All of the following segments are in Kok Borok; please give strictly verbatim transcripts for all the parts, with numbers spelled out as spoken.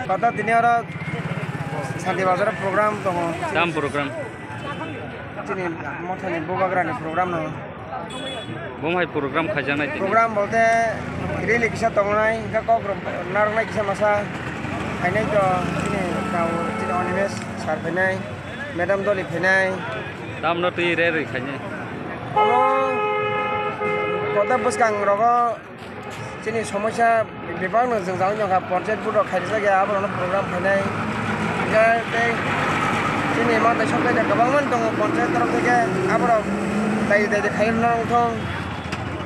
Bata tini oro Santi Bazar o program tongo. Tam program. Chini mothani bubagrani program no. Bo hai program khaijaknai tini. Program bolte rally kisa tongnai, hingke kok rok narwknai kisa masa. Hainai to chini tao chini Animesh sir phainai, madam Doli phainai. Tamno twi rally khainai. Omo kota bwskang rogo chini somosya bebak no jwngjagwi nokha, panchayat board rok khaijak ya, aborok no program khainai. Hingke tei chini mantei sokbai da kwbangma tongo panchayat torof theke, aborok dai dai khai rwna wngthong,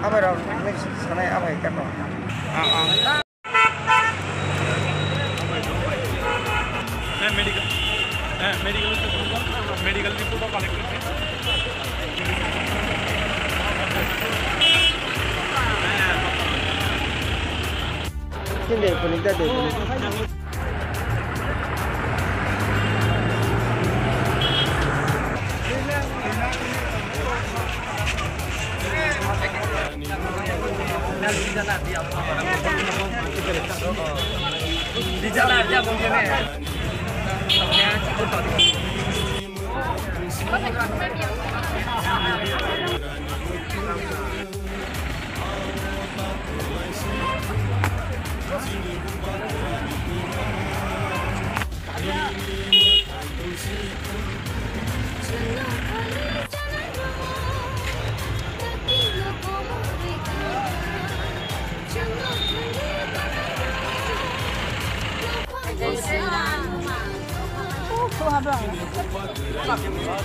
aborok hinwi sanai abai khe no. Ah, ah. Eh, medical, eh, medical report, medical report collect করতে।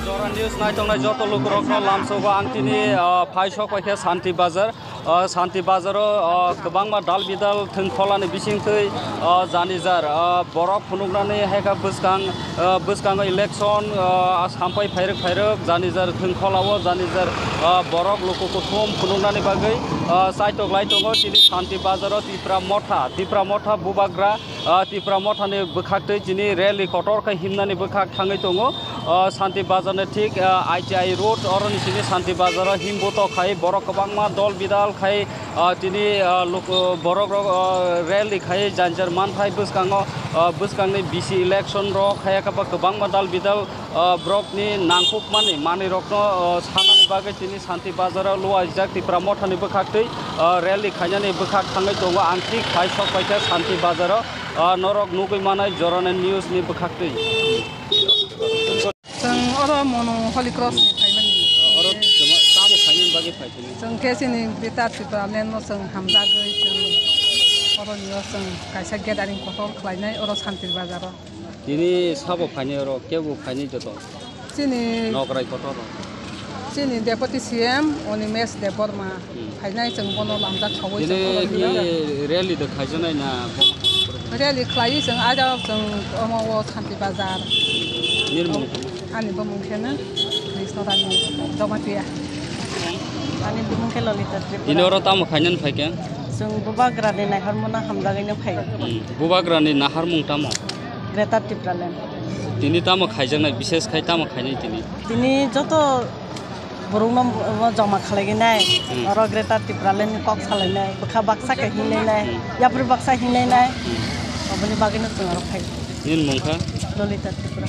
Jora News naitongnai joto lukurokno lamsogo ang tini, ah, phai sok paikha Santi Bazar. O Santi Bazaro, o, kwbangma dal bidal thwngkholani bisingtwi, o, jani jar, o, borok phunuknani hai kha bwskang, o, bwskango election, o, sampai phairwk phairwk jani jar thwngkholao jani jar, o, borok luku kuthum phunuknani bagwi, o, chaitok lai tongo chini Santi Bazaro Tipra Motha, Tipra Motha bubagra. Ah, Tipra Mothani bwkhaktwi chini rally kotor khe himnani bwkhak thangwi tongo. Ah, Santi Bazarni thik, ah, I T I road, oroni simi Santi Bazaro himbuto khai borok kwbangma dol bidal khai, ah, tini, ah, luk-, borok rok, ah, rally khai janjar manthai bwskango, ah, bwskangni B C election rok khai kwbangma dal bidal, ah, borokni nangkukmani manwirokno, ah, sanani bagwi tini Santi Bazaro luaijak Tipra Mothani bwkhaktwi, ah, rally khainani bwkhak thangwi tongo. Ang thik phai sok paikha Santi Bazaro, ah, norok nugwi manai Jorani News ni bwkhaktwi. Chwng oro Monu Holy Cross ni phaimani. Oro tamo khainani bagwi phai sini. Chwng khe chini Greater Tipraland no chwng hamjagwi chwng oro nio chwng kaisa gathering kotor khlainai oro Santi Bazaro. Tini sabo phainai oro, kebo phainai joto? Chini nokrai kotor rok. Chini Deputy C M Animesh Debbarma. Hmm. Phainai chwng bono lamjak sawi chwng oro nio. Tini rally de khaijaknai na? Rally khlaiwi chwng aja chwng omo o Santi Bazar. Nini mung? Ani bumung khe no Krishna Rani Jamatia. Ani bumung khe Lolita Tripura. Tini oro tamo khainani phaikha? Chwng bubagrani naharmano hamjagwino phai. Hmm. Bubagrani naharmung tamo? Greater Tipraland. Tini tamo khaijaknai, bises khai tamo khainai tini? Tini joto borokno joma khlaiwi nai, hmm, oro Greater Tipraland ni kok salainai, bwkha baksa khe hinlainai, hmm, yapri baksa hinlainai, hmm, oboni bagwino chwng oro phai. Nini mung kha? Lolita Tripura.